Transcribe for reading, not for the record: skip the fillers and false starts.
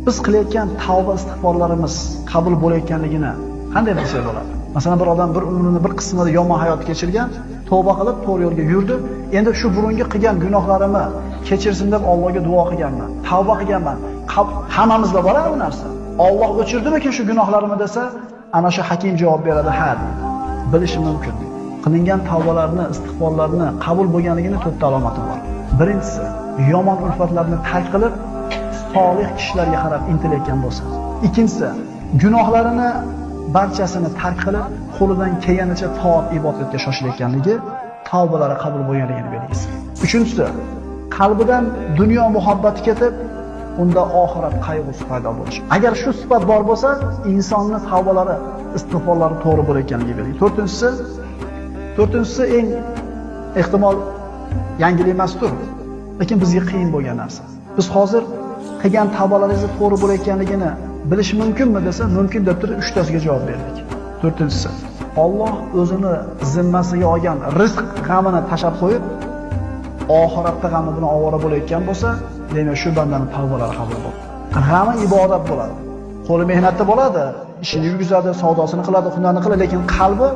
Biz qilayotgan tavba istig'forlarimiz qabul bo'layotganligini qanday bilsak bo'ladi? Masalan, bir odam bir umrini bir qismida yomon hayot kechirgan, tavba qilib to'g'ri yo'lga yurdi. Endi shu burungi qilgan gunohlarimni kechirsin deb Allohga duo qilganman, tavba qilganman. Hammamizda bor bu narsa. Alloh o'chirdimikin shu gunohlarimni desa, ana shu hakim javob beradi, ha deydi. Bilishi mumkin. Qilingan tavbalarni, istig'forlarni qabul bo'lganligini to'rtta alomati bor. Birinchisi, yomon ulfatlarni tark qilib, solih kishilarga qarab intilayotgan bo'lsa. Ikkinchisi, gunohlarini barchasini tark qilib, qo'lidan kelganicha toat ibodatga shoshilayotganligi, tavbalari qabul bo'lganligini belgisi. Uchinchisi, qalbidan dunyo muhabbati ketib, unda oxirat qayg'usi paydo bo'lishi. Agar shu sifat bor bo'lsa, insonning tavbalari, istig'forlari to'g'ri bo'layotganligi belgisi. To'rtinchisi eng ehtimol yangilik emasdir, lekin bizga qiyin bo'lgan narsa. Biz hozir qilgan tavbalaringizni to'g'ri bo'layotganligini bilish mumkinmi desa, mumkin deb turib uchtasiga javob berdik. To'rtinchisi, Alloh o'zini zimmasiga olgan rizq g'amini tashab qo'yib, oxiratda g'ami bilan ovora bo'layotgan bo'lsa, demak shu bandaning tavbalari qabul bo'ladi. G'ami ibodat bo'ladi. Qo'li mehnatda bo'ladi, ishini yurgizadi, savdosini qiladi, hunarni qiladi, lekin qalbi